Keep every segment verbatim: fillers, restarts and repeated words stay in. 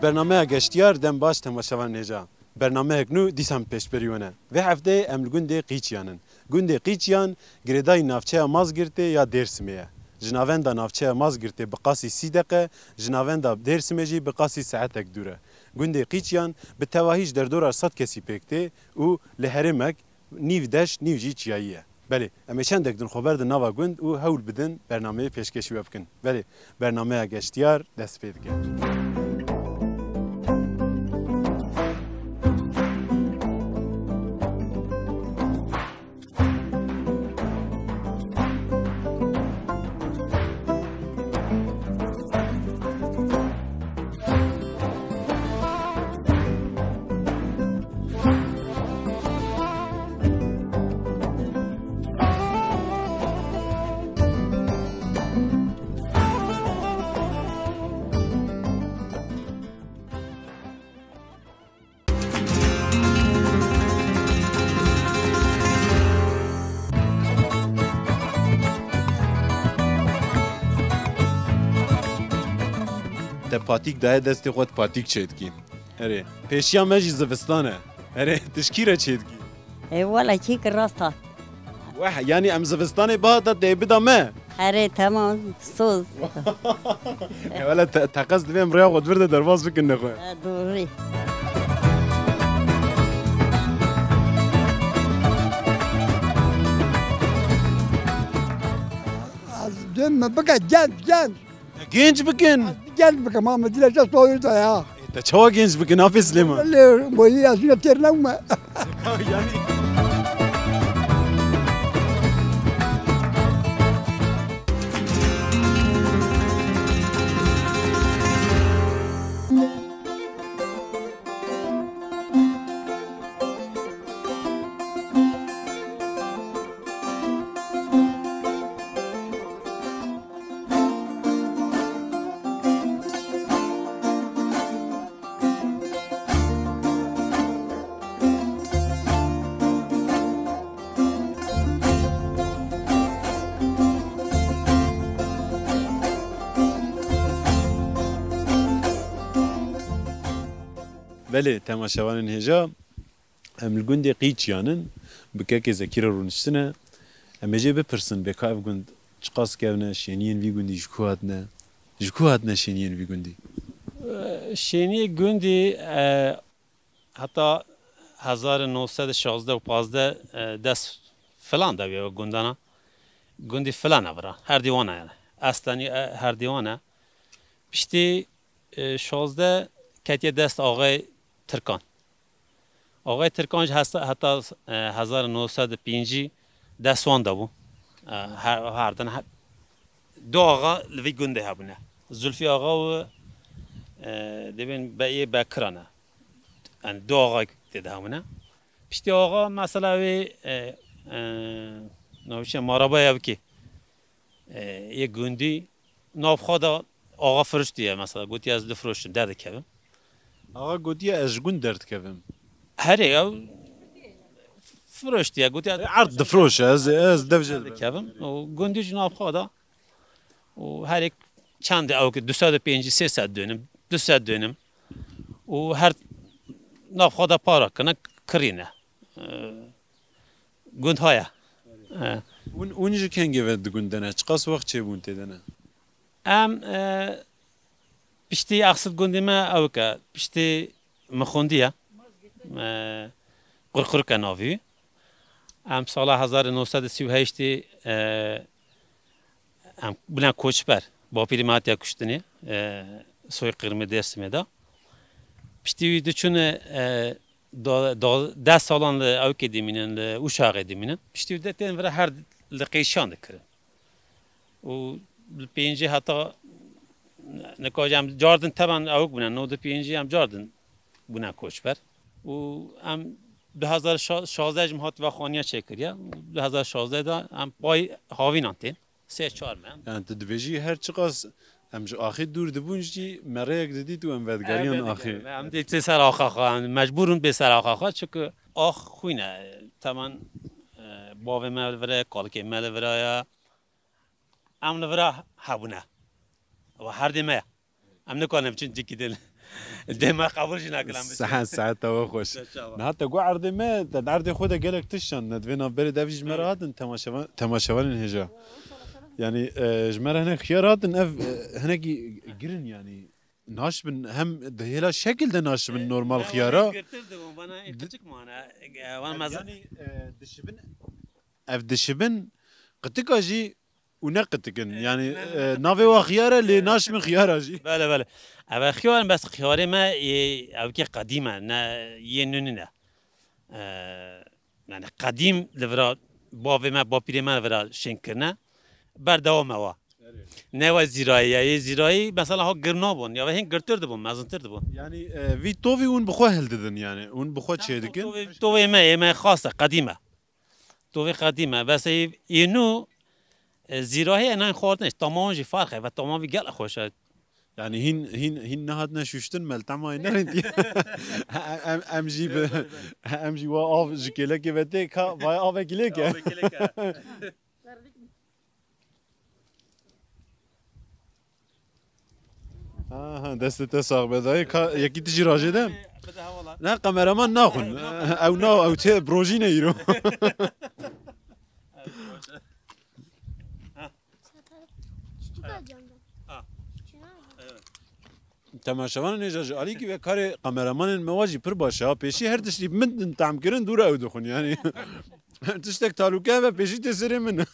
Bernameya Geştiyar, dem baş temaşevanên hêja. Bernameyek nû dîsan pêşberî we ne. Vê hefteyê em li gundê Qîçiyan in. Gundê Qîçiyan girêdayî navçeya Mazgirtê ya Dêrsimê ye. Ji navenda navçeya Mazgirtê bi qasî sî deqe, ji navenda Dêrsimê jî bi qasî saetek dûr e. Gundê Qîçiyan bi tevahî ji derdora sed kesî pêk tê û li herêmek nîv deşt, nîv jî çiyayî ye. Belê, em ê çendek din xwe berdin nava gund û hewl bidin bernameyê pêşkêşî we bikin. Belê, bernameya Geştiyar dest pê dike. Te patîk daye destê xwe, tu patîk çêdikî. Erê, pêşiya me jî zivistan e. Erê, tu ji kî re çêdikî? E, wela kî ki rast hat. Weh, yanî em zivistanê bihata tê bida me. Erê, tamam, soz. E, wele te-, teqez divê em rêya xwe di vir de derbas bikin nexwe. E, doğru. Ez dön me bike genç, genç. Te genç bikin. Ez genç bikim, ha, me dile şeş soyur da ya. E, te çawa genç bikin, Afê Silêman? Lê, boyî ez yine têr newme. Yanî. Belê, temaşevanên hêja, em li gundê Qîçiyan in, bi kekê Zekî re rûniştine. Em ê jê bipirsin, bê ka ev gund çiqas kevn e, şêniyên vî gundî ji ku hatine? Ji ku hatine şêniyên vî gundî? Şêniyê gundî, e, heta hezar û neh sed û şazdeh û pazdeh, e, dest filan de bûye gundana. Gundî filan e vira. Her dî wan e yani. Estanî, e, her dî wan e. Piştî, e, şazdeh ketiye dest axayê Tirkan. Axayê Tirkan jî hesta-, heta, e, hezar û neh sed û pêncî dest wan de bû. E, her, her din he-, du axa li vî gundê hebûne. Zulfî Axa û, e, dibên Beyê Bekira ne. Yani du axa tê de hebûne. Piştî axa mesela wê, e, e, navçe Marabaya bikê, e, yê gundî nav xwe da axa firiştiye mesela. Gotiye ez difiroşim, derdikevim. Axa gotiye ez ji gund derdikevim. Herê ew firiştiye, gotiye erd difiroşe, ez, ez dev jê derdikevim. Û gundî jî nav xwe da. Û herê çend ew ki du sed û pêncî, sê sed dönüm, du sed dönüm. Û her nav xwe da para kine, kirîne. E, gund haya. E. Hûn, hûn ji kengê ve di gund de ne? Çiqas wext çêbûn tê de ne? Em, e, piştî exsil gundê me ew ke, piştî min xwendî ye. E, Qurqurke navî. Em sala hezar û neh sed û sî û heştê, e, em bûne koçber. Bapîrê me hatiye kuştinê, e, soyqirmê Dêrsimê de. Piştî wî diçûne, e, da, da, deh salan li Ewkê dimînin, li Uşaxê dimînin. Piştî wî de tên vira her li Qîçiyan dikirin. Û li pêncî heta nika jî em cardin teban ewk bûne, nod û pêncî em cardin bûne koçber. Û em du hezar şazdeh jî min hat vexwaniya çêkiriye. Du hezar şazdeh de em pay havînan tên. Sê çar me. Yani tu dibêjî her çiqas em ji axê dûr dibûn jî me rêyek didît û em vedigeriyan axê. Em dê tê ser axa xwe, em mecbûr in bê ser axa xwe, çunku ax xwîn e. Teman, e, bavê me li vir e, kalikê me li vir e. Em li vira hebûne. Ew her dê me ye. Em nikarin biçin cîkî din. Dê me qebûl jî nakirin, em biçin. Saet, saet te we xweş. Te çawa? Niha te got erdê me, te di erdê xwe de gelek tişt şand. Ne di vê navberê de ev jî ji me re hatin, temaşevan-, temaşevanên hêja. Yanî, e, ji me re hinek xiyar hatin, ev, e, hinekî girin yanî. Naşibin hem di hêla şekil de naşibin normal xiyara. Girtir dibûn, bana ê Di- kiçik mane. E, wan mezin. Yanî, e, dişibin, ev dişibin, qitika jî û ne qitikin. E, yanî, ne, ne, e, ne navê wa xiyar e, lê naşibin xiyara jî. Bele, bele. Ev xiyar, bes xiyarê me yê, ev ki qedîm e, ne yê nû nîne. E, yanî qedîm li vira bavê me, bapîrê me li vira şên kirine. Berdewam e wa. Erê. Ne wek zîrayî ye, yê zîrayî mesela ha girm nabûn, ya ve hîn girtir dibûn, mezintir dibûn. Yanî, e, vî tovî hûn bi xwe hildidin yanî, hûn bi xwe çêdikin. Tovê, tovê me, yê me xas e, qedîm e. Tovê qedîm e, bes ê, ê nû, e, zîrahî ye, nayên xwarin, tama wan jî ferq e, ve tama vî gelek xweş e. Yanî hîn, hîn, hîn nehatine şûştin, me li tema wê nerîndiye. Em, em jî bi, em jî wa av ji kêlekê ve tê, ka vaya avekî lêke. Avekî lêke. Aha, destê te sax be dayê. Ka, yekî tu jî rajê de? Bide hevala. Ne, kameraman naxwin. Ew na, ew tê brojîne îro. Ha. Ha. Temaşevanên hêja, ji alîkî ve karê kameramanên me wa jî pir baş e. Ha, pêşî her tiştî min tam kirin, dûre ew dixwin yanî. Her tiştek talûke ve pêşî tê serê min.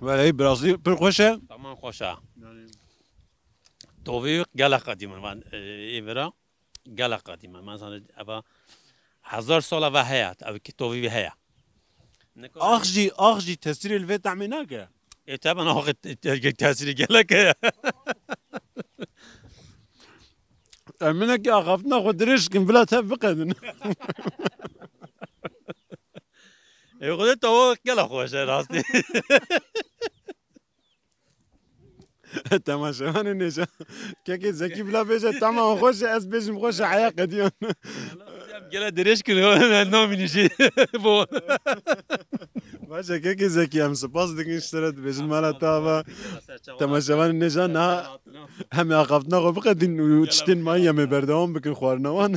Welê, bi rastî pir xweş e. Tamam, xweş e. Yanî. Tovî gelek qedîm in van, e, ê vira gelek qedîm in. Mesela eva hezar sala ve heye, ev ki tovî ve heye. Ax jî, ax jî tesîrê li vê tehmê nake. E, taban ax te-, te-, tesîrê gelek heye. Em hinekî axaftina xwe dirêj kin, bila tev biqedin. Ê, Xwedê tawa gelek xweş e rastî. Temaşevanên hêja. Kekê Zekî bila bêje, tamam xweş e, ez bêjim xweş e, heya qediyan. Em gele dirêj kirin, namînî jî. Bo. Baş e, kekê Zekî, em spas dikin ji te re, dibêjin mala te ava. Temaşevanên hêja, niha Em ê axaftina xwe biqedîn û tiştên mayî em ê berdewam bikin xwarina wan.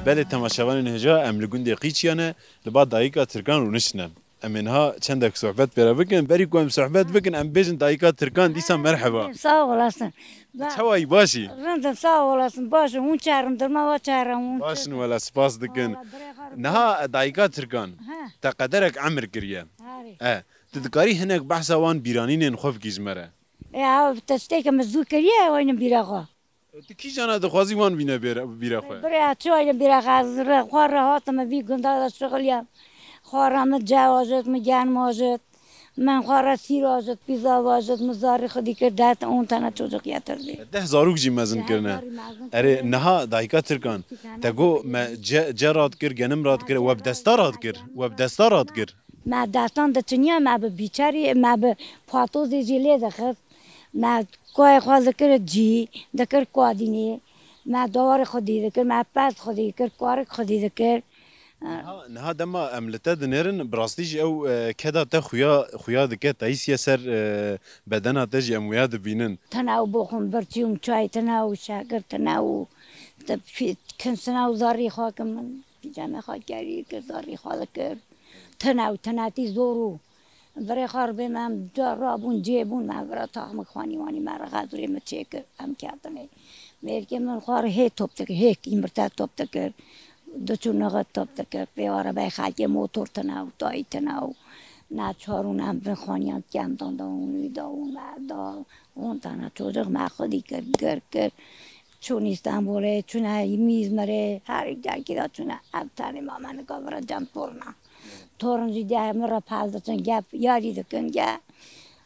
Belê temaşevanên hêja, em li gundê Qîçiya ne, li ba dayika Tirkan rûniştine. Em ê niha çendek sohbet pê re bikin. Berî ku em sohbet bikin, em bêjin dayika Tirkan dîsa merheba. Sağ olasın. Çawa yî, baş î? Rind im, sağ olasın. Baş im. Hûn çarim, derma wa çarim. Baş in wela, spas dikin. Niha dayika Tirkan, he, te qederek emir kiriye. He. Tu dikarî hinek behsa wan bîranînên xwe bikî ji me re? E, ew tişteke min zû kiriye, wayne bîra xwe. Tu kîjana dixwazî wan bîne bêre-, bîra xwe? Birê, çi wayne bîra xwe, ez re-, xwe re hatime vî gunda de şixiliyam. Xwe re min cew ajot, min germ ajot. Min xwe re sîr ajot, pîza ajot, min zarî xwedî kir, deh on tane çocuk yetirdi. Deh zarok jî mezin kirine. Deh zarî mezin kirine. Erê, niha dayika Tirkan, te got me ce-, ce radkir, genim radkir, we bi desta radkir, we bi desta radkir. Me destan diçiniya, me bi bîçerî, me bi patozê jî lê dixist. Me koyê xwe dikir cî, dikir kadînê. Me dawarê xwedî dikir, me pez xwedî dikir, karik xwedî dikir. Niha, niha dema em li te dinêrin, bi rastî jî ew, e, keda te xuya, xuya dike, tayîsiye ser, e, bedena te jî em wêya dibînin. Tena ew boxim birçî û çay, tena ew şekir, tena ew te-, fi-, kinsina ew zarî xwe kim min. Pîjamê xwe kerî kir, zarî xwe dikir. Tine û tinetî zor û virê xwe ribê me em ca rabûn, cê bûn, me vira taxmik xwanî wanî me re xezirê min çêkir, em ketinê. Mêrkê min xwe re hê top dikir, hê kîmirte top dikir. Diçû nixit top dikir. Pê were bey xelkê motor tine û tayî tine û neçar û em bin xwaniyan kem dan da û nû da û me da. On tane çocuk me xwedî kir, gir kir. Çûn Îstanbulê, çûne Îzmirê, her cekî de çûne. Ev tenê ma me nika vira cem torna. Torun jî dê min re pal dikin, gep yarî dikin, ge.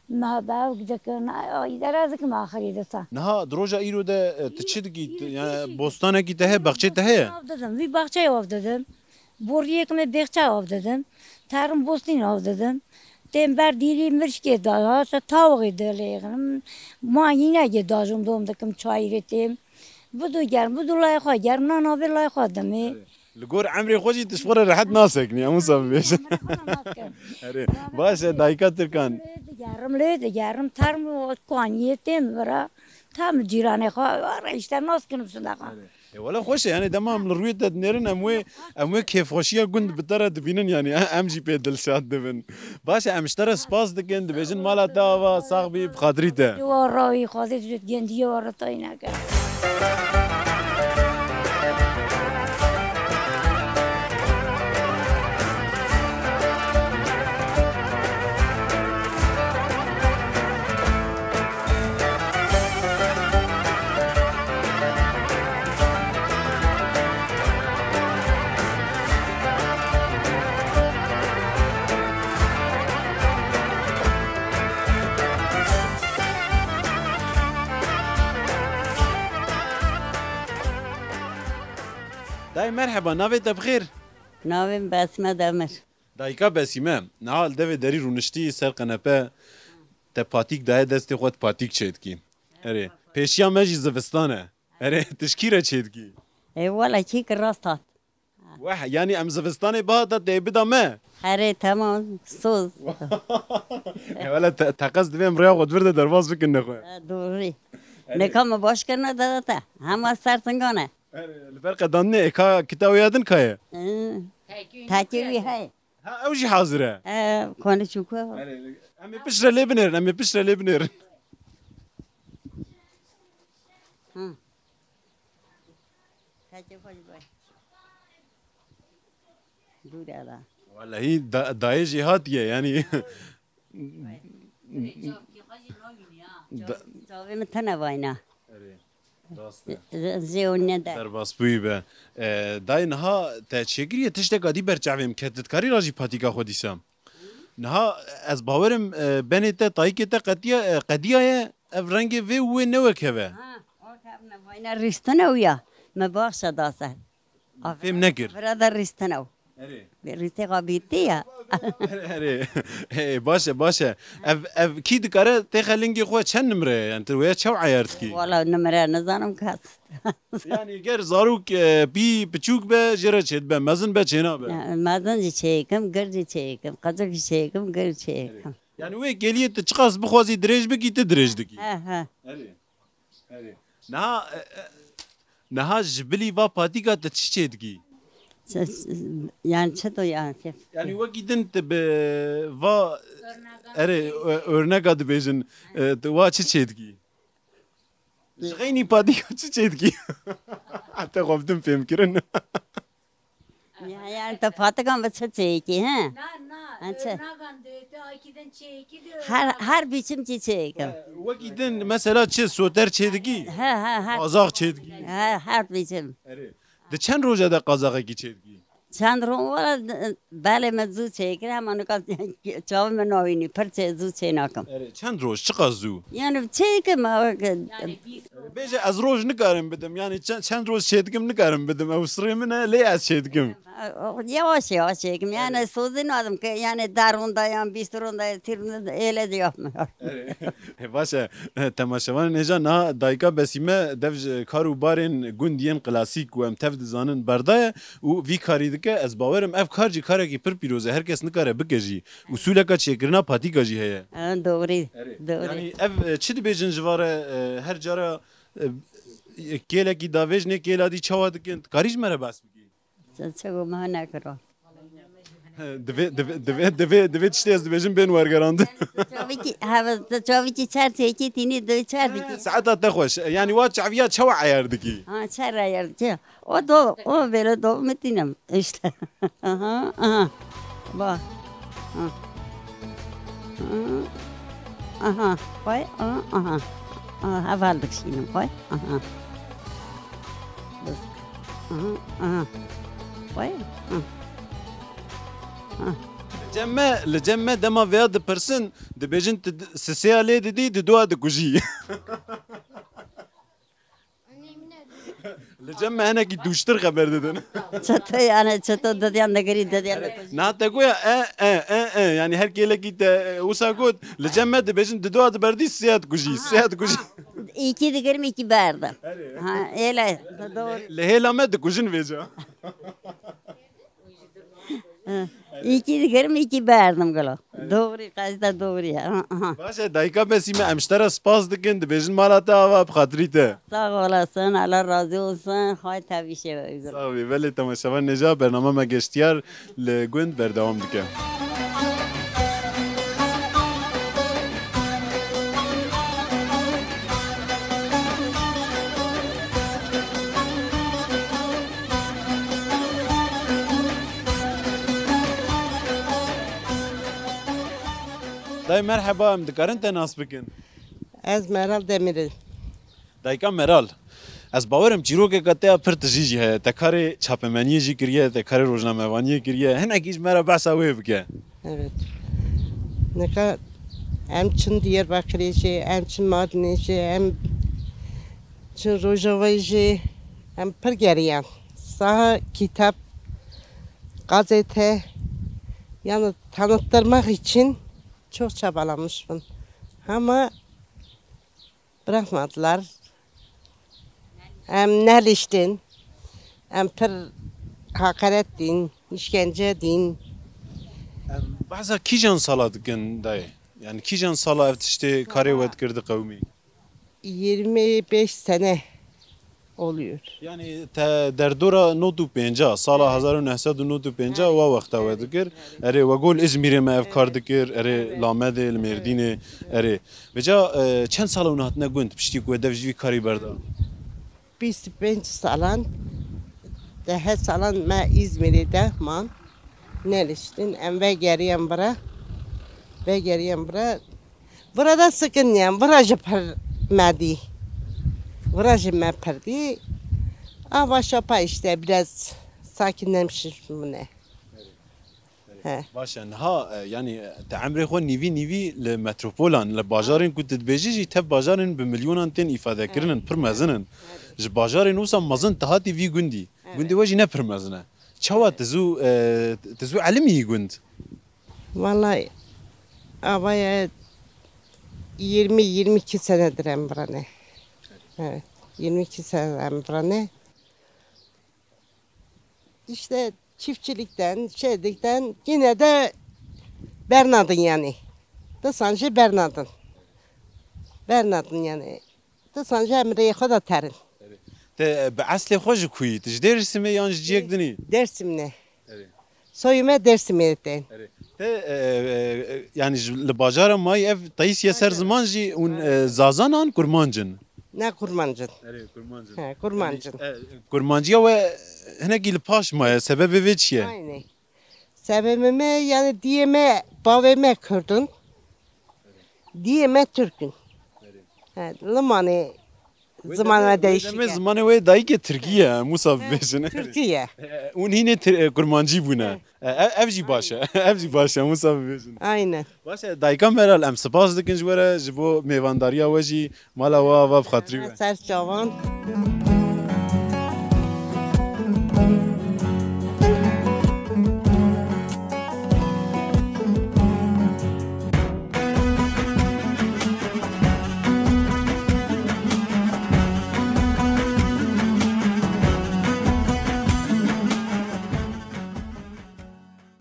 Me bevk dikin, ay, ay, îdare dikim axirî disa. Niha di roja îro de, e, tu çi dikî? Tu, yani, bostanekî te heye, baxçê te heye? Av didim, vî baxçeyê av didim. Boriyek me bêxçe av didim. Terim bostîn av didim. Tên ber dîrî mirşkê da, ha, se tawixê dilêxim. Ma yînegê dajim dom dikim çayîrê têm. Bidu germ, bidu lay xwe germ, nan avê lay xwe dimê. Li gor emrê xwe jî tu ji xwe re rehet naseknî, em wisa bibêjin. Erê, baş e, dayika Tirkan. Lê digerim, lê digerim, term û kaniyê tên vira. Tam cîranê xwe, ara işte nas kinim şunda xwe. Erê. E, wele xweş e, yani dema em li rûyê te dinêrin, em wê, em wê kêfxweşiya gund bi te re dibînin, yani em jî pê dilşad dibin. Baş e, em ji te re spas dikin, dibêjin mala te ava, sax bî, bi xatirî te. Wa rawî, Xwedê ji gêndiyê wa retayî neke. Dayê merheba, navê te bi xêr? Navê min Besme Demir. Dayika Besîme, niha li devê derî rûniştî ser qenepe, te patîk daye destê xwe, tu patîk çêdikî. Erê, pêşiya me jî zivistan e. Erê, tu ji kî re çêdikî? Ê, wele kî ki rast hat. Weh, yanî em zivistanê bihata tê bida me? Erê, temam, soz. E, wele te-, teqez divê em rêya xwe di vir de derbas bikin nexwe. E, doğru. Erê. Neka me baş kirine de te. Hema ser singan e. Erê, li ber qedandinê ê ka kita wê ya din ka ye? Hı. Tekî wî heye. Ha, ew jî hazir e. E, koni çûku. Erê, em ê piştre lê binêrin, em ê piştre lê binêrin. Hı. Tekî xwe jî bay. Dûr e da. Wellehî da-, dayê jî hatiye, yanî. Da- Çavê min tene vayna. Erê, rast e. Zê û ne de. Derbasbûyî be. E, dayê niha te çêkiriye tişteka dî ber çavê min ket, tu dikarî rajî patîka xwe dîsa? Niha ez bawerim, e, benê te, tayîkê te qetiya, e, qediyaye, ev rengê vê û wê ne wek hev e. Ha, o hev ne, vayna rîstine û ya. Me baxşe da ser. Fêm nekir. Vira de rîstine û. Erê. Rîstê xwe bîtiye. Erê, erê. Ê, baş e, baş e. Ev, ev kî dikare têxe lingê xwe çend nimre ye? Yani tu wê çew eyar dikî? Wala nimre nizanim kes. Yani ger zarok, e, pî piçûk be, jê re çêdibe, mezin be, çênabe? Ya, mezin jî çêkim, gir jî çêkim, qecik jî çêkim, gir çêkim. Yani wê kêliyê tu çiqas bixwazî dirêj bikî, tu dirêj dikî. He, he. Erê. Erê. Niha, e, e, niha ji bilî va patîka te çi çêdikî? Çi, çi, yani çi to ya, kef. Yani wekî din tu bi va, erê, ö-, örneka dibêjin, e, tu wa çi çêdikî? Ji xeynî patîka çi çêdikî? Te xwe bidim fêmkirin. Ya, yani te patikan bi çi çêkî, he? Na, na, Ha, çi? Örnegan de te akî din çêkî de Her, örnegan. Her biçim çi çêkim. Wekî din mesela çi soter çêdikî? He, he, he. Qazax çêdikî? He, her biçim. Erê. Di çend roja de qazaxekî çêdikî? Çend ro-, wala, belê me zû çêkir, hema nika çavê me nawînî, pir çê, zû çê nakim. Erê, çend roj, çiqas zû? Yani çêkim, ha, weke Yani bîst Bêje ez roj nikarim bidim, yani çe-, çend roj çêdikim nikarim bidim, ew sirê min e, lê ez çêdikim. Yavaş yavaş çêkim, yani sozî nadim ki, yani dar ronda yan bîst ronda, tîr ronda, öyle de yapmıyor. Erê. Baş e, temaşevanên hêja, niha dayika Besîme dev ji kar û barên gund yên klasîk ku em tev dizanin berdaye û vî karî dike. Ez bawerim ev kar jî karekî pir pîroz e, her kes nikare bike jî. Usûleka çêkirina patîka jî heye. Ha, doğru. Erê. Doğru. Yani ev, e, çi dibêjin ji va re, e, her cara, e, kêlekî davêjinê kêla dî çawa dikin? Karî ji me re behs bikî? Çi, çi got me nekiro. Divê, divê, divê, divê, divê tiştê ez dibêjim bên wergerandin. Çavikî, ha, çavikî çer çêkî tînî du çer dikî. Saeta te xweş. Yani wa çaviya çawa eyar dikî? Ha, çer eyar dikî. O do, o böyle do mitînim işte. Aha, aha. Bak. Ha. Aha, koy, aha, aha. Aha, heval dikişînim, koy. Aha. Aha, aha. Koy, aha. Li cem me, li cem me dema vêya dipirsin, dibêjin tu d-, sisêya lê didî, didoa dikujî. Li cem me hinekî dûştir xeber didin. Çeto yani, çeto didiyan digerî, didiyan dikujî. Na te goya e, e, e, e, yani her kêlekî te, e, wisa got, li cem me dibêjin didoa diberdî, sisêya dikujî, sisêya dikujî. Îkî digerim, îkî berdim. Erê. Ha, êle, doğru. Li hêla me dikujin vêca. Hı. İki digerim, iki berdim gelo. Evet. Doğru, qesda doğru ya. Hı, hı. Baş e, dayika Besîme, em ji te re spas dikin, dibêjin mala te ava bi xatirî te. Sağ olasın, Allah razı olsun. Hay tabii şey. Sax bî, belê temaşevan nêja bername me Geştiyar li gund berdewam dike. Dayê merheba, em dikarin te nas bikin? Ez Meral Demir im. Dayika Meral, ez bawer im çîrokeke te ya pir tijî jî heye. Te karê çapemeniyê jî kiriye, te karê rojnamevaniyê kiriye. Hinekî ji me re behsa wê bike. Evet. Nika em çin Diyarbakirê jî, em çin Mardinê jî, em çin Rojavayê jî, em pir geriyan. Saha kitap, gazete, yani tanıttırmak için çok çabalamıştım. Ama bırakmadılar. Em neliştin. Em pir hakaret din, işkence din. Em behsa kîjan sala dikin dayê? Yani kîjan sala ev tiştê karê we dikir diqewimî? Yirmi beş sene oluyor. Yani te derdora nod û pênca, sala hezar û neh sed û nod û pênca wa wexta we dikir. Erê, we got li Îzmîrê me ev kar dikir, erê, li Amedê, li Mêrdînê, erê. Vêca, e, çend sala hûn hatine gund, piştî ku we dev ji vî karî berda? Bîst û pênc salan, deh salan me Îzmîrê de man. Neliştin, em vegeriyan bira. Vegeriyan bira. Burada sıkılmayan, burada pir me dî. Burada me pir dî. Ama şapa işte biraz sakinleşmiş bune. He. Baş e, niha, e, yani, e, te emrê xwe nîvî nîvî li metropolan, li bajarên ku tu dibêjî jî tev bajarên bi milyonan tên îfade kirin in, pir mezin in. Ji bajarên wisa mezin tu hatî vî gundî. Evet. Gundê we jî ne pir mezin e. Çawa tu zû, e, tu zû elimî gund? Vallahi, avaya yirmi yirmi iki senedir em birane. Evet, yirmi iki sene em birane. İşte çiftçilikten, şeylikten yine de bernadın yani. Disan jî bernadın. Bernadın yani. Disan jî em rêyê xwe de terin. Te bi eslê xwe ji ku yî? Tu ji Dêrsimê yan ji ciyek din î? Dêrsim ne. Erê. Soyê me Dêrsimê tên. Erê. Te, e, e, e, yani ji, li bajara mayî ev teyîsiye ser ziman jî hûn, e, zazan an kurmanc in? Ne kurmanc in. Erê, kurmanc in. He, kurmanc in. Yani, e, kurmanciya we hinekî li paş maye, sebebê vê çi ye? Aynen. Sebebê me, yani diyê me, bavê me Kurd in. Diyê me Türk in. He, limanê ziman me değişik e. Zimanê wê dayikê Tirkî ye, em wisa bibêjin. Tirkî ye. E, hûn hînê Tir-, e, kurmancî bûne. E, e, ev jî baş e. Ev jî baş e, em wisa bibêjin. Aynen. Baş e, dayika Meral, em spas dikin ji we re, ji bo mêvandariya we jî. Mala we ava bi xatirî we. Ser çavan.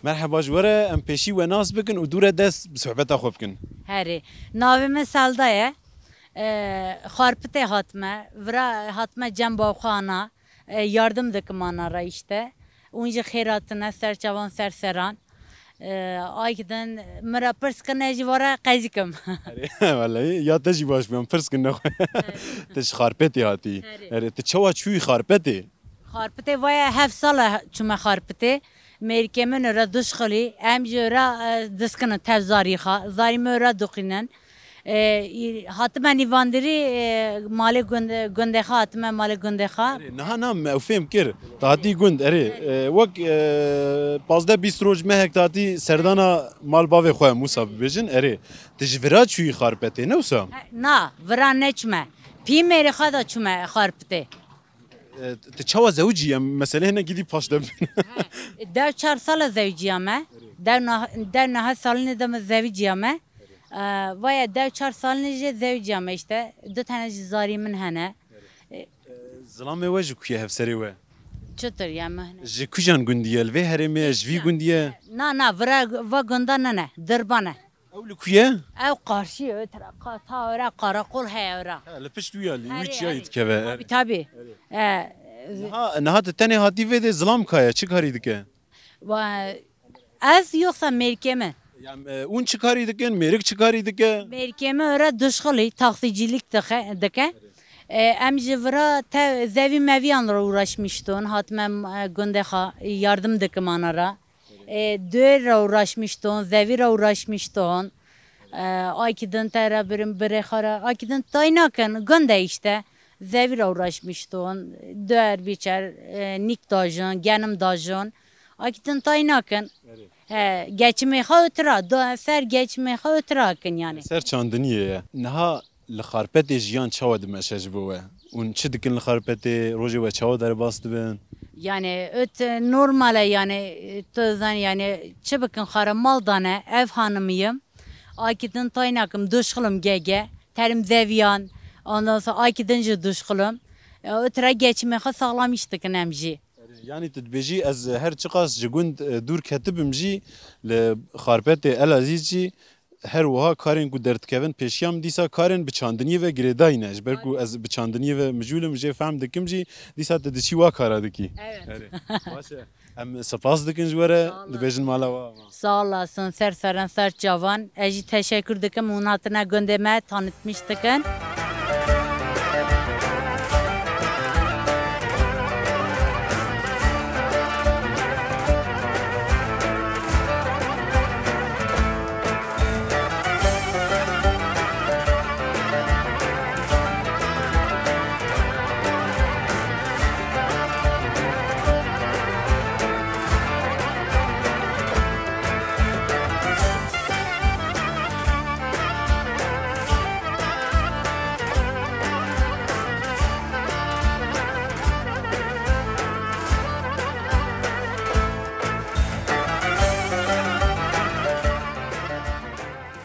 Merheba ji we re, em pêşî we nas bikin û dû re dest bi sohbeta xwe bikin. Herê. Navê min Selda ye. E, Xarpitê hatime, vira hatime cem bavxana, e, yardim dikim ana re işte. Hûn jî xêr hatine, ser çavan, ser seran. E, ay ki din min re pirs kirine jî vara qezikim. Erê, wellahî, ya te jî baş bû, em pirs kirine xwe. Erê. Tu ji Xarpetê hatî. Erê. Erê, tu çawa çûyî Xarpetê? Xarpitê vaya heft sal e çûme Xarpitê. Mêrikê min ora duşxilî, em jî ora, e, diskinin tev zarî xwe. Zarî min ora dixwînin. E, î-, hatime nîvandirî, e, malê gund-, gundê xwe, hatime malê gundê xwe. Erê, niha na me ew fêm kir. Te hatî gund, erê. E, wek, e, pazdeh bîst roj mehek te hatî serdana mal bavê xwe Mûsa bibêjin, erê. Tu ji vira çûyî Xarpetê, ne wisa? He, na, vira neçûme. Pî mêrê xwe de çûme Xarpetê. E, tu çawa zewicî ye? Mesele hene gidî paş de bin. He, dew çar sala zewicîya me. Dew nah-, dew neha salînê de me zewicîya me. E, vaya dew çar salînê jî zewicîya me işte. Du tane jî zarî min hene. E, Zilamê we ji ku ye, hevserê we? Çitur ya mehne? Ji kujan gundî ye? Li vê herêmê ye, ji vî gundî ye? Na, na, vira va gunda ne ne, dirba ne. Ew li ku ye? Ew qarşî ye, tra-, ka-, ta ora karakol heye ora. Ha, li pişt wî ya, li wî Herê, çiyayî herê. Dikeve. Tabii, tabii. E, Niha, niha tu tenê hatî vê de zilam ka ye, çi karî dike? Va-, ez yoksa mêrikê min. Ya, e, hûn çi karî dikin? Mêrik çi karî dike? Mêrikê min ora duşxulî, taksicîlik dixe-, dike. E, em ji vira te-, zevî meviyan re uğraşmıştın. Hatime, e, gundê xwe yardım dikim ana ra. E, döer re uğraşmıştın, zevî re uğraşmıştın. E, ay ki din te re birim, birê xwe re. Ay ki din tay nakin, gunde işte. Zevî re uğraşmıştın. Döer biçer, e, nik dajın, genim dajın. Ay ki din tay nakin. He, geçimê xwe otura, do-, ser geçimê xwe otura kin yani. Ser çandiniyê ye. Niha li Xarpetê jiyan çawa dimeşe ji bo we? Hûn çi dikin li Xarpetê? Rojê we çawa derbas dibin? Yani, öt, e, normal e yani, e, tu zan yani, çi bikin xare mal dane, ev hanımıyım. Ay ki din tay nakim, duşxulum gege, terim zeviyan, ondan sonra ay ki din jî duşxulum. E, otura geçimê xwe sağlam iş dikin em jî. Yanî tu dibêjî ez her çiqas ji gund, e, dûr ketibim jî li Xarpetê Elazîz jî her wiha karên ku derdikevin pêşiya min dîsa karên bi çandiniyê ve girêdayî ne. Ji ber ku ez bi çandiniyê ve mijûl im, jê fehm dikim jî dîsa tu diçî wa kara dikî. Evet. Erê. Baş e. Em spas dikin ji we re, Sağ olun. Dibêjin mala we ava. Sağ olasın, ser seren ser çavan. Ez jî teşekkür dikim, hûn hatine gundê me tanıtmış dikin.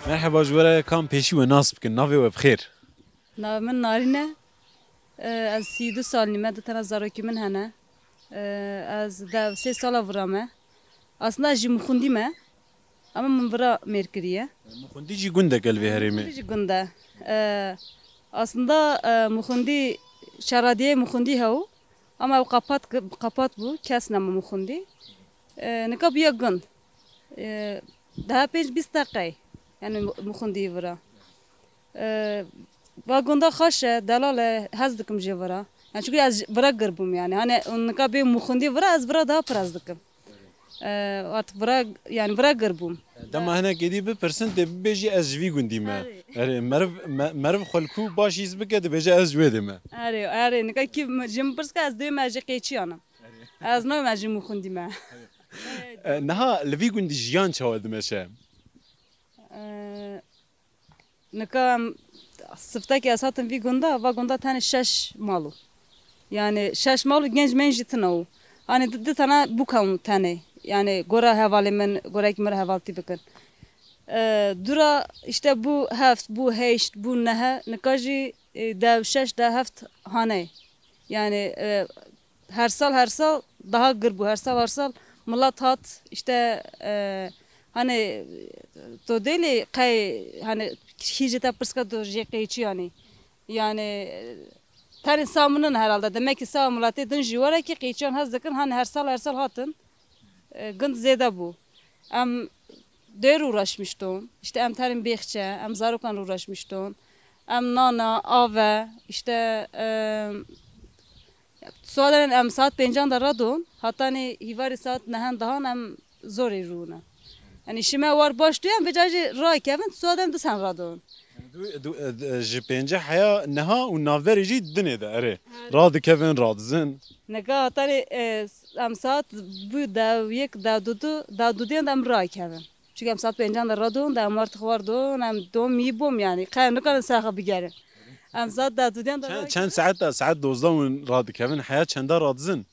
Merheba, ji we re kam pêşî we nas bikin, navê we bi xêr? Navê min Narîn e. E, ez sî du salî me, du tane zarokî min hene. E, ez dev sê sala vira me. Aslında ez ji Mixundî me. Ama min vira mêr kiriye. Mixundî jî gundek e li vê herêmê. Mixundî jî gund e. E, aslında, e, Mixundî, şaradiyê Mixundî hew. Ama ew qapat, qapat bû, kes nema Mixundî. E, nika bûye gund. E, daha pênc bîst deqe ye. Yani Mixundî vira. E, va gunda xweş e, delal e, hez dikim jê vira. Yani çünkü ez vira gir bûm yani. Hani nika bê Mixundî vira, ez vira daha pir hez dikim. E, artık vira, yani vira gir bûm. Dema hinek êdî bipirsin, tê bibêjî ez ji vî gundî me. Erê. Erê, meriv, me-, meriv xwe li ku baş hîs bike, dibêje ez ji wê dê me. Erê, erê, nika kî mi-, ji min pirs ke ez dê me ji qêçiyan im. Erê. Ez nayê me ji Mixundî me. E, niha li vî gundî jiyan çawa dimeşe? E, Nika em siftekê ez hatim vî gunda, va gunda tenê şeş mal û. Yani şeş mal û genc menc jî tune û. Hani di, di tane bûk hebûn tenê. Yani gora hevalê min, gorekî min re hevaltî bikin. E, dûra işte bû heft, bû heşt, bû nehe, nika jî, e, dev şeş, dev heft hane. Yani, e, her sal, her sal daha gir bû. Her sal, her sal milet hat, işte, e, hani, to dêlê qey, hani, hîjê te pirs ke tu jê qêçiyan î. Yani, e, tenê sa min in herhalde. Demek ki sa miletê din jî were ki qêçiyan hez dikin, hani her sal, her sal hatin. E, gund zêde bû. Em dêr uğraşmıştın. İşte em terin bêxçe, em zarokan uğraşmıştın. Em nana, ave, işte, e, suaderen em saat pêncan de radon, hatanî hîvarî saat nehen dahan em zorê rûne. Yani şime war baş duyan, vêca jî rakevin, suaderen du sen radon. Du- du- e, Ji pêncî heya niha û navberê jî dinê de erê. Radikevin, radizin. Nika hatanê, e, em saet bû dew yek, dew du du, dew du diyan de em rakevin. Çunke em saet pêncan de radon, de em war tixwar don, em dom yî bom yani. Qe nikarin saxa bigerin. Em saet dew du diyan de Çend, rakevin. Çend saet de? Saet dozdeh hûn radikevin, heya çenda radizin?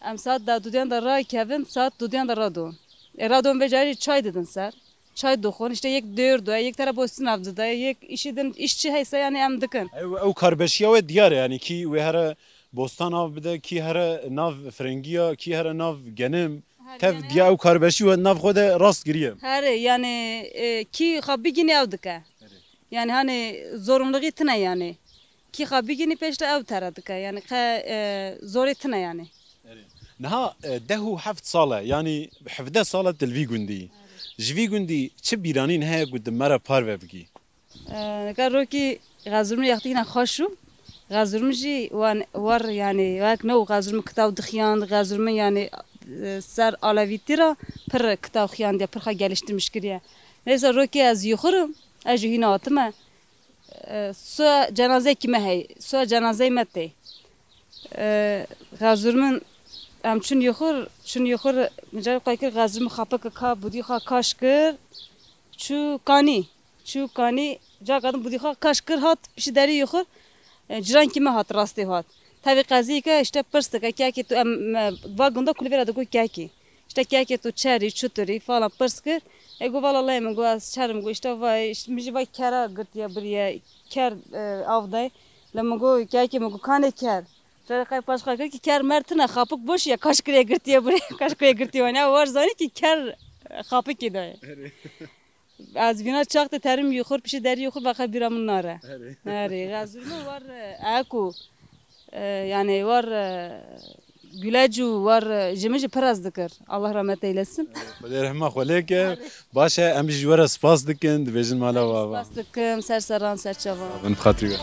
Em saet dew du diyan de rakevin, saet du diyan de radon. E, radon vê carî çay didin ser. Çay doxon, işte yek dêr doye, yek tere bostin av dide, yek işi din, işçi heyse yani em dikin. Ew, ew karbeşiya we diyar e, yani kî wê here bostan av bide, kî here nav firengiya, kî here nav genim. Her Tev yani diya ew karbeşî we nav xwe de rast giriye. Her yani, e, kî xwe bigînî ew dike. Yani hani zorunluluğu tine yani. Kî xwe bigînî pêş de ew tere dike. Yani qe, e, zorê tine yani. Niha, e, deh û heft sal e, yanî hevdeh sal e tu li vî gundî yî. Ji vî gundî çi bîranîn heye ku tu me re parve bikî? E, nika rokî Xezirmin yextîna xweş û Xezirmin jî wan war, yani wek ne û Xezirmin kitaw dixiyand, Xezirmin yani, e, ser alevîtî re pir kitaw xiyandiye, pir xwe geliştirmiş kiriye. Neyse rokî ez yuxurim, ez jî hîna hatime. E, so cenazeyekî me heye, so cenazeyê me tê. E, Xezirmin em çûn yuxur, çûn yuxur, micarê xwe kir, Xezirmin xapeke ka budî xwe kaş kir, çû kanî, çû kanî, caka din budî xwe kaş kir, hat pişî derî yuxur, e, cirankî me hat rastê hat. Tevî qeziyeke işte pirs dike, kekê tu em, me, va gunda kulî vêra digo kekê. İşte kekê tu çerî, çuturî falan pirs kir. E, got, "Vala lê min," got, "ez çer im," got, "işte vay, işte, min jî vay kera girtiye biriye, ker, e, av day." Le min got, "Kekê," min got, "kanê ker?" Cara qey paşqa kir ki ker mer tine, xapik boş ya, kaş kiriye girtiye biriye, kaş kiriye girtiye wan. Ya war zanî ki ker, e, xapikê daye. Ez vîna çax te terim yuxur, pişî derî yuxur, veqe bîra min nare. Erê. Erê, Xezirmin war, e, eku, e, yani war, e, gülec û war, e, ji min jî pir ez dikir. Allah rahmet eylesin. Xwedê rehma xwe lê ke. Erê. Baş e, em jî ji we re spas dikin, dibêjin mala we ava. Spas dikim, ser seran, ser çavan. Bin xatirî we.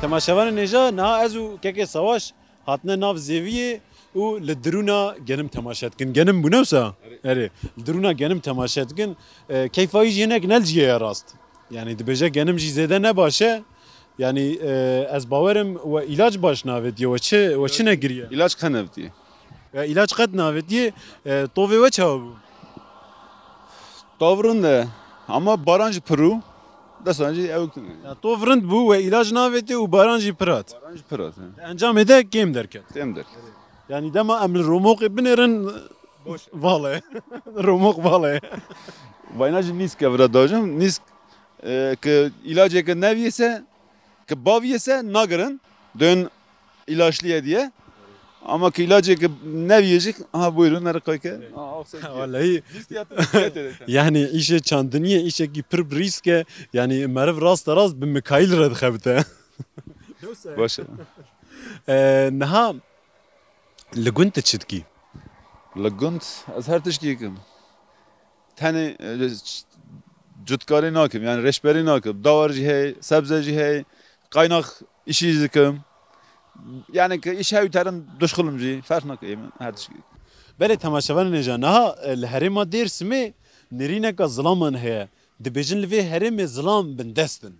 Temaşevanên hêja, niha ez û Kekê Savaş hatine nav zêviyê û li dirûna genim temaşe dikin. Genim bû, ne wisa? Erê. Erê. Li dirûna genim temaşe dikin. E, keyfa wî jî hinek ne li cihê ye rast. Yani dibêje genim jî zêde ne baş e. Yani, e, ez bawerim we îlac baş navêtiye, we çi, we çi negiriye? Îlac qe nevitiye. We îlac qet navêtiye, e, tovê we çawa bû? Tov rind e, ama baran jî pir û desan jî ewk tune. Ya tov rind bû, we îlac navêtiye û baran jî pir hat. Baran jî pir hat, he. Encamê de kêm derket. Kêm derket. Yani dema em li romoqê binêrin, Boş. Vale. Romoq vale. Vayna jî nîsk e vira dajim. Nîsk, e, ki îlacê ki neviyese, ki baviyese nagirin. Dön ilaçlıya diye. Ama ki ilacê ki neviyecek, aha buyurun, her kayke. Evet. Aa, aksa ki. Vallahi. Nîsk ya, nîsk ya. Yani îşê çandiniyê, îşekî pir bi rîsk e. Yani meriv raste rast bi Mikaîl re dixebite. Baş e. E, niha li gund tu çi dikî? Li gund ez her tişkî dikim. Tenê, e, cutkarî nakim, yani reşberî nakim. Dawar jî hey, sebze jî hey, kaynak işî jî dikim. Yani ki iş hew terim duşxulum jî, ferq nake min, her tişkî. Belê temaşevanên hêja, niha, e, li herêma Dêrsimê nêrîneka zilaman heye. Dibêjin li vê herêmê zilam bindest in.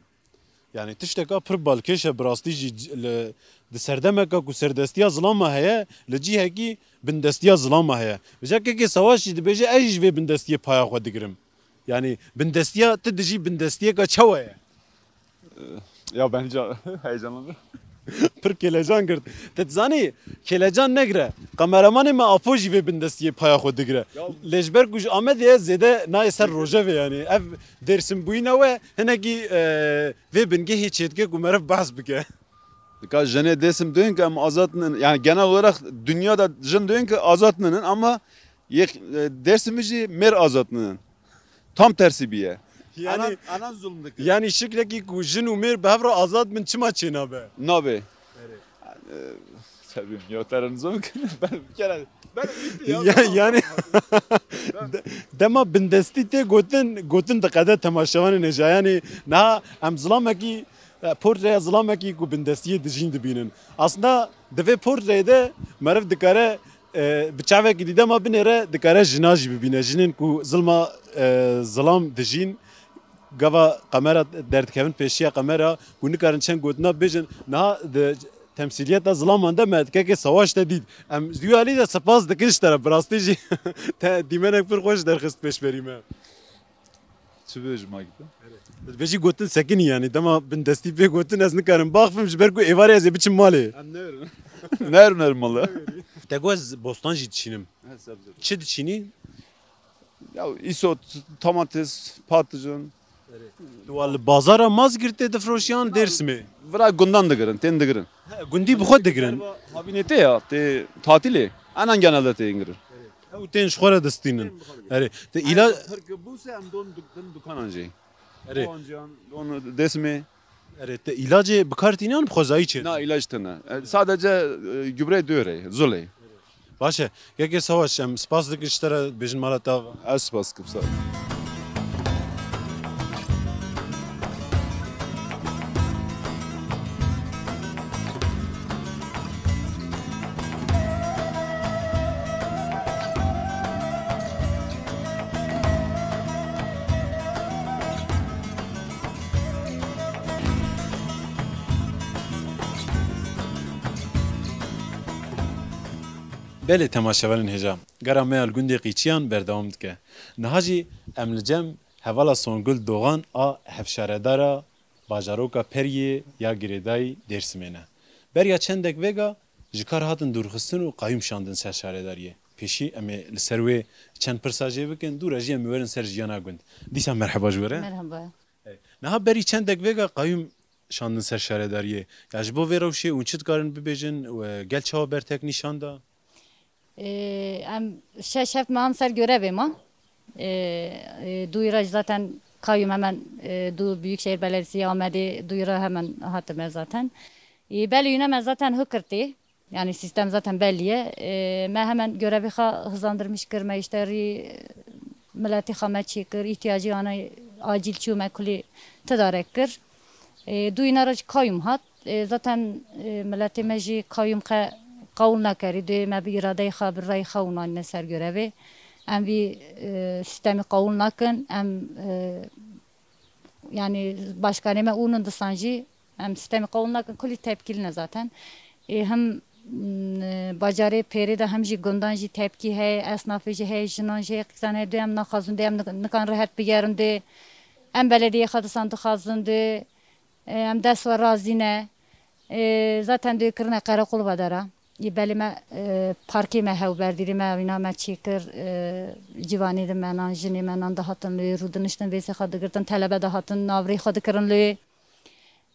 Yani tişteka pir balkêş e, bi rastî jî c-, li, di serdemeka ku serdestiya zilama heye, li cihekî bindestiya zilama heye. Vêca Kekê Savaş jî dibêje, ez jî ji vê bindestiyê paya xwe digirim. Yani bindestiya, tu dijî bindestiyeka çawa ye? Ya ben ca-, heyecanlandım. Pir kêlecan girt. Te dizanî, kêlecan negire. Kameramanê me Apo jî vê bindestiyê paya xwe digire. Ya. Lê ji ber ku ji Amedê ye, zêde nayê ser rojevê yani. Ev Dêrsim bûyîna we hinekî, e, vê bingehê çêdike ku meriv behs bike. Dika jinê Dêrsim duyên ki em azad nin, yani genel olarak dünyada jin duyên ki azad ninin ama yek, e, Dêrsimî jî mêr azad ninin. Tam tersî bîye. Yani, anan, anan zulm dikir. Yani şiklekî ku jin û mêr bi hev re azad bin çima çênabe? Nabe. Erê. Tabii, ya, te re nizam ki, ben bir kere, ben bitti ya, Ya, tamam, yani, tamam. De-, dema bindestî tê gotin, gotin diqede temaşevanên hêja. Yani, niha em zilamekî, e, portreya zilamekî ku bindestiyê dijîn dibînin. Aslında di vê portreyê de meriv dikare, e, bi çavekî dî dema binêre dikare jina jî bibîne. Jinên ku zilma, e, zilam dijîn, gava kamera derdikevin pêşiya kamera, ku nikarin çend gotina bêjin. Niha di temsîliyeta zilaman de me kekê Savaş te dît. Em ji wî alî de spas dikin ji te re. Bi rastî jî te dîmenek pir xweş derxist pêşberî me. Çi bêjim, Akî te? Dibêjî gotin sekinî, yani dema bindestî pê gotin ez nikarim baxivim, ji ber ku êvarê ez ê biçim malê. Em nerin. Nerin, nerin mala. Te got ez bostan jî diçînim. He, sebze. Çi diçînî? Ya, îsot, domates, patlıcan. Tu wa li bazara Mazgirtê difroşiyan Dêrsimê? Vira gundan digirin, tên digirin. He, gundî bi xwe digirin. Havînê tê ya, tê tatilê. Anan genelde tên girin. Ew tên ji xwe re distînin. Erê, te îla- Her ki bûse em don duk-, din dukanan jî. Erê. Don Cihan, don Dêrsimê. Erê, te îlacê bi kar tînin yan bi xwezayî çê? Na, îlac tine. E, sadece, e, gübre döre, zulê. Baş e. Yekê Savaş, em spas dikin ji te re, bêjin mala te ava. Ez spas dikim, sağ ol. Belê temaşevanên hêja, gera me ya li gundê Qîçiyan berdewam dike. Niha jî em li cem hevala Songul Doğan a hevşaredara bajaroka Periyê ya girêdayî Dêrsimê ne. Beriya çendek vêga ji kar hatin dûrxistin û qayûm şandin ser şaredariyê. Pêşî em ê li ser wê çend pirsa jê bikin, dû re jî em ê werin ser jiyana gund. Dîsa merheba ji we re. Merhaba. Niha berî çendek vêga qayûm şandin ser şaredariyê. Ya ji bo vê rewşê hûn çi dikarin bibêjin? We gel çawa bertek nîşan da? Ee, em şeş heft mehan ser görevê ma. Ee, e, dûyî re jî zaten qayûm hemen, e, dû Büyükşehir Belediyesi Amedê dûyî re hemen hatime zaten. Ee, belê yine me zaten hukirtê. Yani sistem zaten belli ye. Ee, me hemen görevê xwe hızlandırmış kir, me işte rî, e, miletê xwe me çêkir, ihtiyacî ana acil çû me kulî tedarek kir. Ê, dû îna re jî qayûm hat. Ê, zaten, ê, miletê me jî qayûm qe qewûl nakerî. Dê me bi îradeyê xwe, bi reyê xwe û nanîne ser görevê. Em vî, ê, sîstemî qewûl nakin. Em, ê, yanî başkanê me û nin disan jî em sîstemî qewûl nakin. Kulî tepkî li ne zaten. Ê, him, m, bajarê pêrê de him jî gundan jî tepkî heye, esnafê jî heye, jinan jî heye, qîsan heye, dê em naxwazin, dê em nik-, nikan rehet bigerin, dê em belediyê xwe disan dixwazin, dê E, em dest we razî ne. E, zaten dê kirine qereqol vedara. Yê belê me, e, parkê me hew berdîrê me, wîna me çêkir, e, civanê di me nan, jinê me nan dihatin lê, rûdiniştin vêsê xwe digirtin, telebe dihatin, navrê xwe dikirin lê.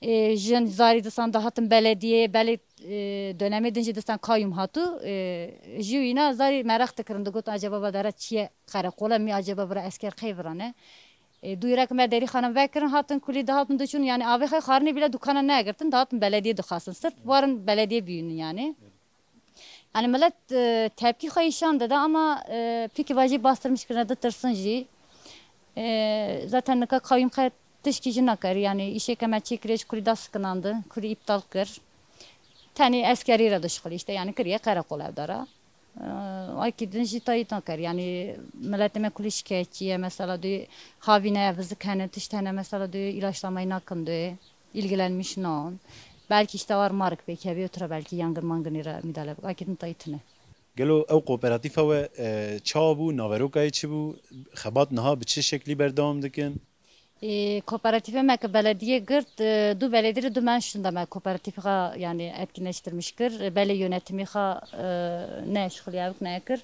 E, jin zarî disan dihatin belediyê, belê, e, dönemê din jî disan kayûm hatû, e, jî wîna zarî meraq dikirin, digot acaba vedara çi ye qereqol e, mî acaba vira esker qey virane. E, dûyî re ki me derî xanin vekirin, hatin kulî dihatin diçûn, yani avê xwe xwarinê bîle dukana negirtin, dihatin belediyê dixwastin. Sirf warin belediyê bînin yani. Yani millet, e, tepkî xwe îşan dide ama, e, pîkî vajî bastırmış kirine ditirsin jî. E, zaten nika kayûm xwe tişkî jî nakerî, yani îşê ke me çê kiriye ji kulî da sikinandi, kulî îptal kir. Tenê eskerî re dişixulî işte, yani kiriye qereqol evdara. Ay ki din jî tayî nakir. Yani miletê me kulî şikayetçî ye. Mesela dê havîne ev zik hene, tişt hene, mesela dê ilaçlamayı nakin dê, ilgilenmiş nan. Belki işte var mark pêk hebe, otura belki yangın mangınê re müdahale bik. Ay ki din tayî tine. Gelo ew kooperatîfa we, e, çawa bû, naverokayê çi bû, xebat niha bi çi şeklî berdewam dikin? E, kooperatîfê me ke belediyê girt, e, du belediyê re du menşûn de me kooperatîfê xwe, yani, etkinleştirmiş kir. Belê yönetimê xwe, e, ne şixuliyavik nekir.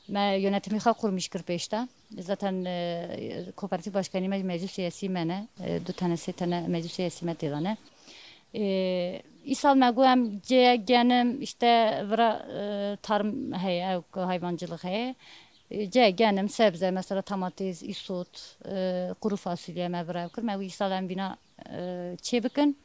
Me yönetimê xwe kurmiş kir pêşte. Zaten, e, kooperatif başkanî me meclî siyasî me ne. E, du tane, sê tane meclî siyasî me têda ne. E, îsal me got em cê genim, işte, vira, e, tarım heye, ew hayvancılık heye. E, ce genim, sebze, mesela tamatês, îsot, e, quru fasulye me bi rev kir. Me wî îsal em vîna, e, çê bikin.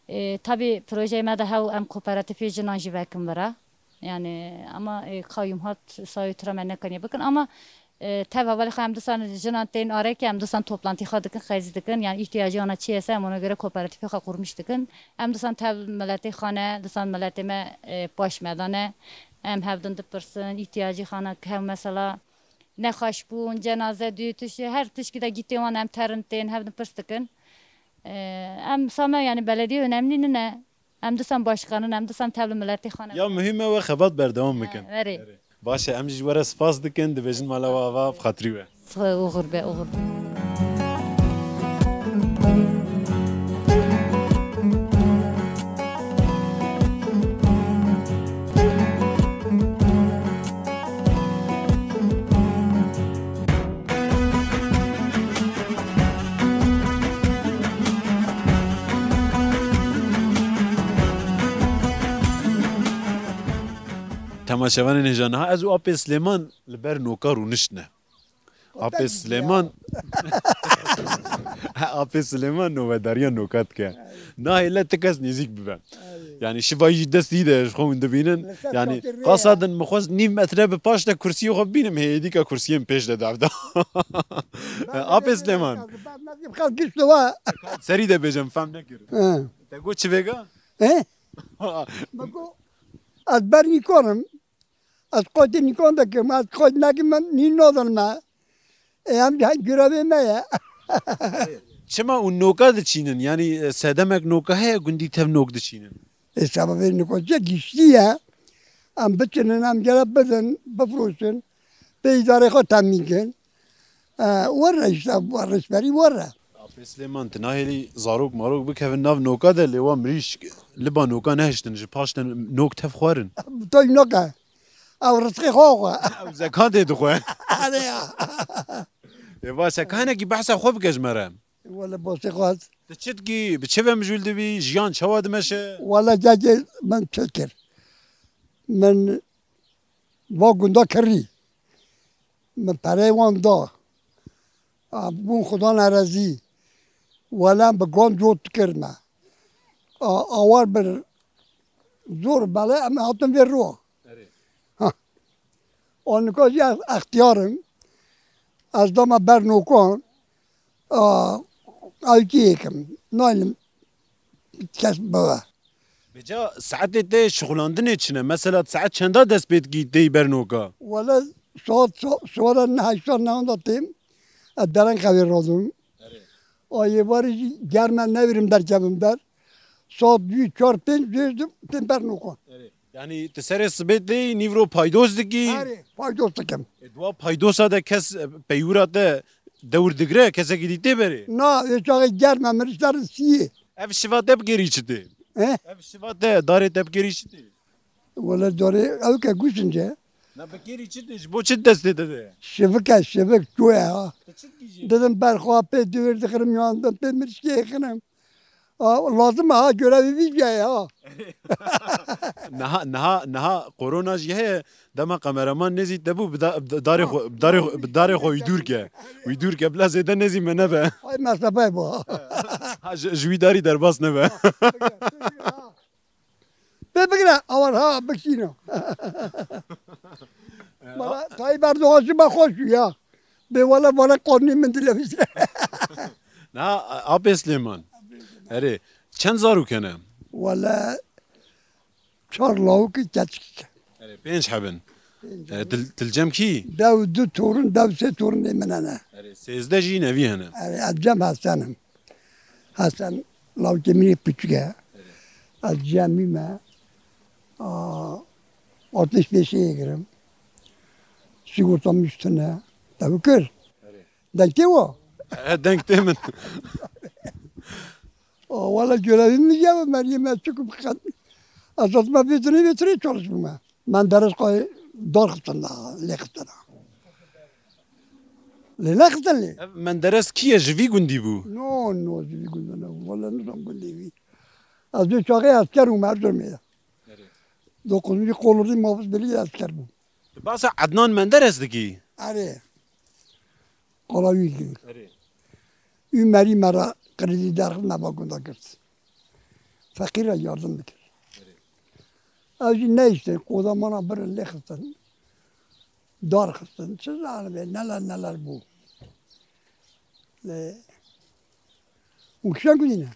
E, tabî projeyê me de hew em kooperatîfê jinan jî vekin vira. Yani ama, e, kayyum hat sayê tura me nekaniye bikin ama, e, tev hevalê xwe em disan jinan tên arê ke em disan toplantî xwe dikin, qezî dikin. Yani îhtiyacê wana çi ye se em ona göre kooperatîfê xwe qurmîş dikin. Em disan tev miletê xwe ne, disan miletê me, e, paş me dane. Em hevdin dipirsin, îhtiyacê xwe ne, hev mesela nexweş bûn, cenaze dû, tiştê, her tişkî de gîtê wan em terin tên, hevdin pirs dikin. E, em same yani belediye önemli nine. Em disan başkanin, em disan tevli miletê xwe ne. Ya muhîm e we xebat berdewam bikin. Verê. Baş e, em jî ji we re spas dikin, dibêjin mala we ava bi xatirî we. Sixwe oxir be, oxir be. Temaşevanên hêja, niha ez û Apê Silêman li ber noka rûniştine. Apê Silêman, Apê Silêman nobedariya noka dike. Nahêle ti kes nêzîk bibe. Yani şiva jî destî de ji xwe hûn dibînin. Yani qasa din min xwest nîv metre bi paş de kursiyê xwe bînim, hê êdîka kursiyê min pêş de davda. Apê Silêman. Xelk gişt wa. Serî de bêje, min fehm nekir. He. Te got çi vêga? He? Me got, ez ber nîkonim. Ez qotê nîkon dikim, ez qot nekim, min nî nodin me. Ê, em gurevê me ye. Çima û noka diçînin? Yanî, e, sedemek noka heye, gundî tev nok diçînin? Ê, sebebê noka çi giştî ye. Em biçinin, em gere bidin, bifroşin. Pê îdarê xwe temîn kin. E, werre işte, werre ji berî werre. Apê Silêman, tu nahêlî zarok marok bikevin nav noka de, lê wa mirîşk li ba noka nehiştin, ji paş de nok tev xwerin. Toy noka. Ew rizqê xwe xwe. Ew zekatê dixwe. Erê ya. Ê baş e, ka hinekî behsa xwe bike ji me re. Wele basê xwe. Tu çi dikî, bi çi ve mijûl dibî, jiyan çawa dimeşe? Wele cacê min çi kir? Min va gunda kirî. Min pereyê wan da. A, bûn xudan erezî. Wele bi gan cot dikir me. A, awar bir zor bele em hatin vê ro. Erê. Ha. O nika jî ez extiyar im. Ez dama ber nokan. A, ew kî yêkim. Naylim kes bibe. Beca saetê te şixulandinê çi ne? Mesela saet çenda dest pê dikî têyî ber noka? Wele saet so-, sora nehê şan nehan da têm. Ez dereng xewê razim. Erê. Ayê barê jî germe newêrim derkevim der. Saet dû, çar, pênc dêrdim têm ber nokan. Erê. Yanî tu serê sibê têyî nîvro paydos dikî? Erê, paydos dikim. E, dua paydosa de kes, e, peywira te dewr digre, kesekî dî tê berê? Na, ê çaxê germe min ji ser siyê. Ev şiva te bi kêrî çi tê? He? Ev şiva te, darê te bi kêrî çi tê? Wele darê ew ke guşince. Na bi kêrî çi tê? Ji bo çi destê te de? Şivik e, şivik, çû ye ha. Tu çi dikî jî? Didim berxwa pê dewêr dixirim, yan din pê mirişkê xirim. A, lazim e ha, görevê vî jî ye ha. Niha, niha, niha korona jî heye. Dema kameraman nêzî te bû, bi da-, bi darê xwe, bi darê xwe, bi darê xwe wî dûr ke. Wî dûr ke, bila zêde nêzî me nebe. Ay mesafeyê bû. Ha, ji, ji wî darî derbas nebe. Pê bigire, awar ha, bikşîne. Mala Tayyip Erdoğan ji me xweş bû ya. Bê wele vana qanûnê min dilevîze. Na, Apê Silêman. Erê, çend zarok hene? Wele çar lawikî keçik. Erê, pênc hebin. Pênc E, hebin. Til, til cem kî? Dew du torun, dew sê torunê min hene. Erê, sêzdeh jî nevî hene. Erê, ez cem Hesen im. Hesen lawikê min ê piçik e. Erê. Ez cemî me. A, altmış beşê girim. Sigortam üstüne. Tabii kir. Erê. Deng tê wa? E, deng tê min. O, wala görevim mi ya, Meryem, ez çikim xet. Esas me vê dinê vê tirê çalışmama. Menderes qoy dar xistin da, lê xistin da. Lê ne xistin lê? Ev Menderes kî ye, ji vî gundî bû? No, no, ji vî gundî ne. Wala nizam gundî vî. Ez dê çaxê esker bûm, Erzurumê ye. Erê. Dokuzuncu kolorî Mafuz Belî esker bûm. Tu basa Ednan Menderes dikî? Erê. Qala wî kir. Erê. Û merî me re krîdî derxist me ba gunda girt. Feqîre yardim bikir. Ew jî neyiştin, qodamana birin lê xistin. Dar xistin. Çi zanibê, neler neler bû. Lê û kişan gudîne.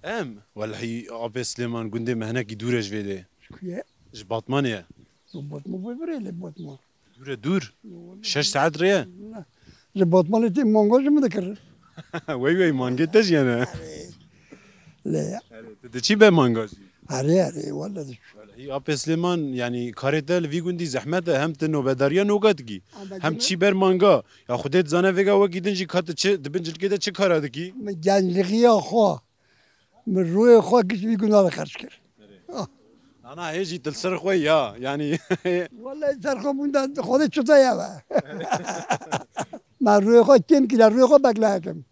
Em, welhî apê Silêman gundê me hinekî dûr e ji vê dê. Ji ku ye? Ji Batmanê ye. Batman vê birê lê Batman. Dûr e dûr. Şeş saet rê ye. Ji Batmanê tê manga ji min dikir. Wey wey, mangê te jî hene. Lê. Erê, tu diçî be manga jî? Erê, erê, wele diçû. Welhî apê Silêman, yanî karê te li vî gundî zehmet e, hem tu nobedariya noga dikî, hem çî ber manga. Ya Xwedê dizane vêga wekî din jî ka tu çi, di bin cilkê de çi kara dikî? Min genclixiya xwe, min rûyê xwe giş vî gunda de xerc kir. Ana hê jî tu li ser xwe ya, yanî. Wele ser xwe bûn de Xwedê çi te ye be. Me rûyê xwe kêm kire, rûyê xwe bekleyekim.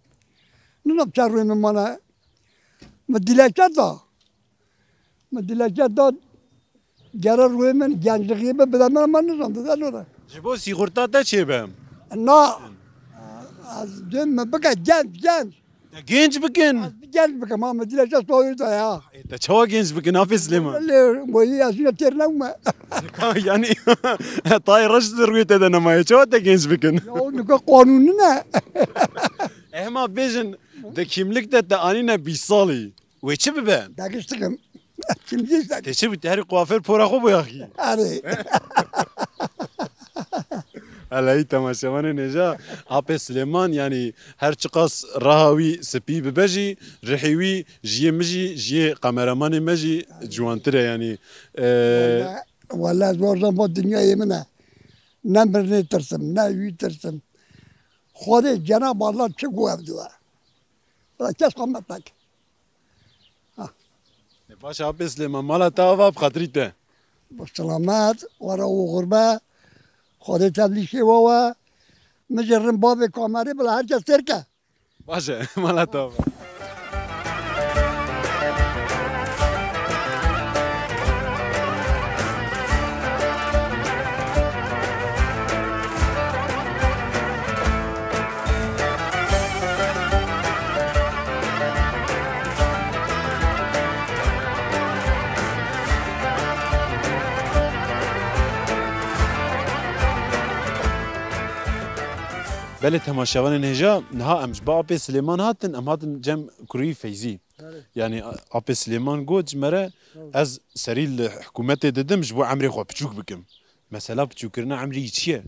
Nizam çend rûyê min mane. Min dilekçe da. Min dilekçe da. Gere rûyê min genclixiyê min bide min, min nizam dide lore. Ji bo sîxurta te çê be. Na. Ez dê min bike genc, genc. Te genc bikin. Ez genc bikim, ha, min dilekçe soyû da ya. E, te çawa genc bikin, Afê Silêman? Lê, boyî ez yine têr newme. Yanî, tayê reş di rûyê te de nemaye. Çawa te genc bikin? Ya, o nika qanûn nîne. E, hema bêjin, di kîmlik de te anîne bîst salî. Wê çi bibe? Degiştikim. Kim dîsa? Tê çi bû? Tê herî kuafêr pora xwe boyaxî. Erê. Eleyî temaşevanên hêja, Apê Silêman, yanî her çiqas raha wî spî bibe jî, rihê wî ji yê min jî, ji yê kameramanê me jî ciwantir e, yanî. E, Wele, wele ez warzan bo dinyayê min e. Ne mirinê tirsim, ne wî tirsim. Xwedê Cenab Allah çi ku ev diwe. Wele kes xwe me pek. Ha. E, baş e, Apê Silêman, mala te ava bi xatirî te. Bi selamet, were û xurbe. Xwedê te lîşê we we. Min jî rin bavê kamerê bila her kes têr ke. Baş e, mala te ava. Belê temaşevanên hêja, niha em ji ba Apê Silêman hatin, em hatin cem kurî Feyzî. Belê. Yanî, a-, Apê Silêman got ji me re, Belê. Ez serî li hikûmetê didim ji bo emrê xwe piçûk bikim. Mesela piçûkkirina emrî çi ye?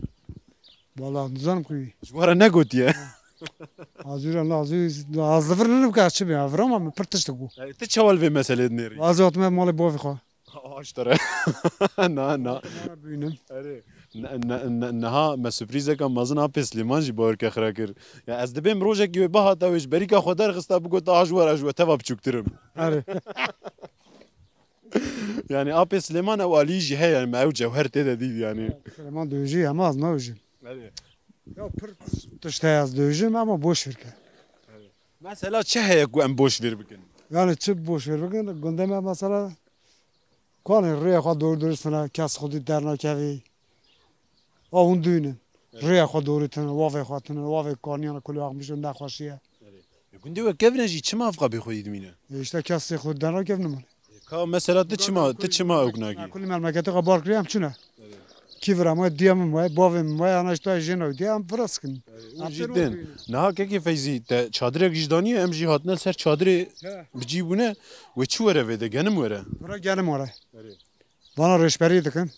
Wala nizanim ku. Ji we re negotiye. Azûra lazû, azivir ne bika çi be, avira ma min pir tişt ku. E, tu çawa li vê meselê dinêrî? Azî hatime malê bavê xwe. Aştire. Na, na. Bînim. Erê. Ne, ne, ne, niha me surprîzeka mezin Apê Silêman jî bawer ke xira kir. Ya ez dibêm rojekî wê bihata wê ji berîka xwe derxista bigota, "Ha ji we re, ji we teva biçûktir im." Erê. Yanî Apê Silêman ew alî jî heye, me ew cewher tê de dît yanî. Silêman dojî hema ez nojim. Erê. Ya pir tişt heye ez dojim ama boş vir ke. Mesela çi heye ku em boş vir bikin? Yani çi boş vir bikin? Gundê me mesela kanê rêya xwe doğru durustine, kes xwedî dernakevî. A hûn dûnin. Rêya xwe doğru tine, wavê xwe tine, wavê kaniyana kulê axmişo nexweşiye. Gundê we kevne jî çima ev qabê xwedî dimîne? E, işte kesê xwe dernakevne mane. Ka mesela tu çima, tu çima ew nakî? Kulî memleketê xwe bar kiriye em çûne. Kî vira me, diya min me, bavê min me, ana işte jêna diye em vira sikin. Û jî din. Niha kekê Feyzî, te çadirek jî daniye, em jî hatine ser çadirê bi cî bûne. Wê çi were vê de, genim were? Vira genim were. Vana rêşberî dikin.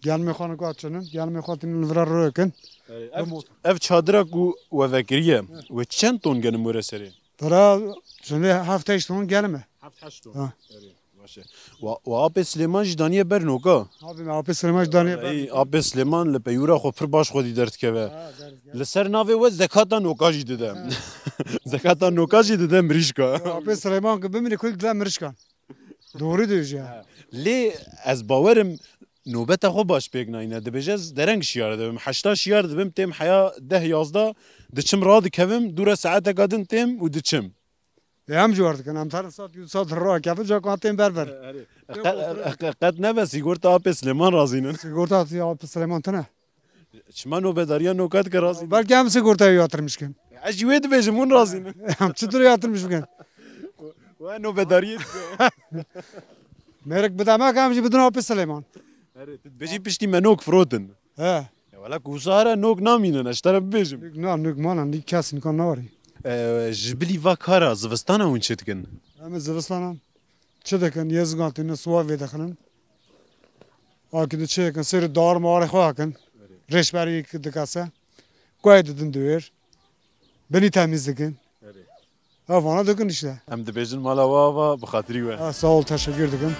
Genimê xwe nika çinin, genimê xwe tinin li vira rû dikin. Ev, ev çadira ku we vekiriye, wê çend ton genim were serê? Vira şimdi heft heşt ton genim e. Heft heşt ton. Ha. Erê, baş e. Wa, wa Apê Silêman jî daniye ber noka. Abi, Apê Silêman jî daniye ber. Ey, Apê Silêman li peyûra xwe pir baş xwedî derdikeve. Ha, derdikeve. Li ser navê we zekata noka jî dide. Ha. Zekata noka jî dide mirîşka. Apê Silêman ku bimîne ku dide mirîşkan. Doğru diyor ya. Lê ez bawerim nobeta xwe baş pêk nayne. Dibêje ez dereng şiyar dibim. Heşta şiyar dibim, têm heya deh yazdeh diçim radikevim. Dûre saeteka din têm û diçim. Lê em ji war dikin. Em terin sat, sat rakevin, ca ku têm ber ber. Erê. Qet, qet nebe sîgorta Apê Silêman razînin. Sîgorta Apê Silêman tine. Çima nobedariya noka dike razî? Belkî em sigortayê yatırmış kin. Ez jî wê dibêjim, hûn razî ne? Em çi tür yatırmış bikin? We nobedariyê dike. Mêrik bideme ke em jî bidin Apê Silêman. Erê, tu dibêjî piştî me nok firotin. He. E, wela ku wisa here nok namînin, ez ji te re bibêjim. Nuk na, nuk manan, nuk kes nikan nawarî. E, ji bilî va kara zivistana hûn çi dikin? Em ê zivistanan çi dikin? Yê zigan têne siwa vê dixinin. Akî di çi dikin? Sêr dar marê xwe hakin. Rêşberî dikese. Kuayê didin di wêr. Binî temîz dikin. Erê. Ev vana dikin işte. Em dibêjin mala we ava bi xatirî we. Ha, sağ ol, teşekkür dikim.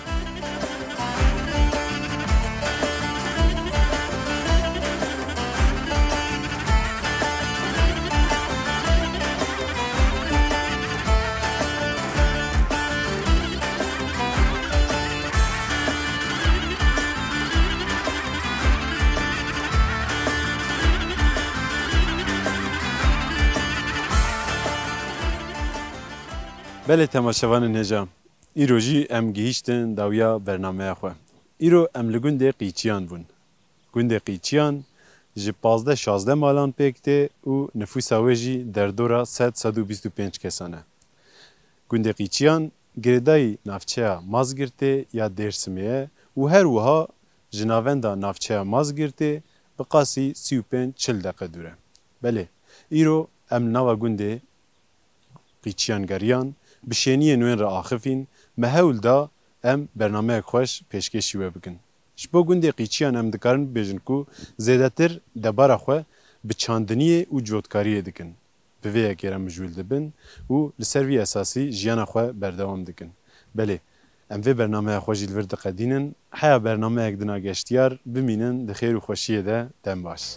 Belê temaşevanên hêja, îro jî em gihîştin dawiya bernameya xwe. Îro em li gundê Qîçiyan bûn. Gundê Qîçiyan ji pazdeh şazdeh malan pêk tê û nifûsa wê jî derdora sed, sed û bîst û pênc kesan e. Gundê Qîçiyan girêdayî navçeya Mazgirtê ya Dêrsimê ye û her wiha ji navenda navçeya Mazgirtê bi qasî sî û pênc çil deqe dûr e. Belê, îro em li nava gundê Qîçiyan geriyan, bi şêniyên wên re axifîn, me hewl da em bernameyek xweş pêşkêşî we bikin. Ji bo gundê Qîçiyan em dikarin bibêjin ku zêdetir debara xwe bi çandiniyê û cotkariyê dikin. Bi vê yekê re mijûl dibin û li ser vî esasî jiyana xwe berdewam dikin. Belê, em vê bernameya xwe jî li vir diqedînin. Heya bernameyek din a geştiyar, bimînin di xêr û xweşiyê de, dem baş.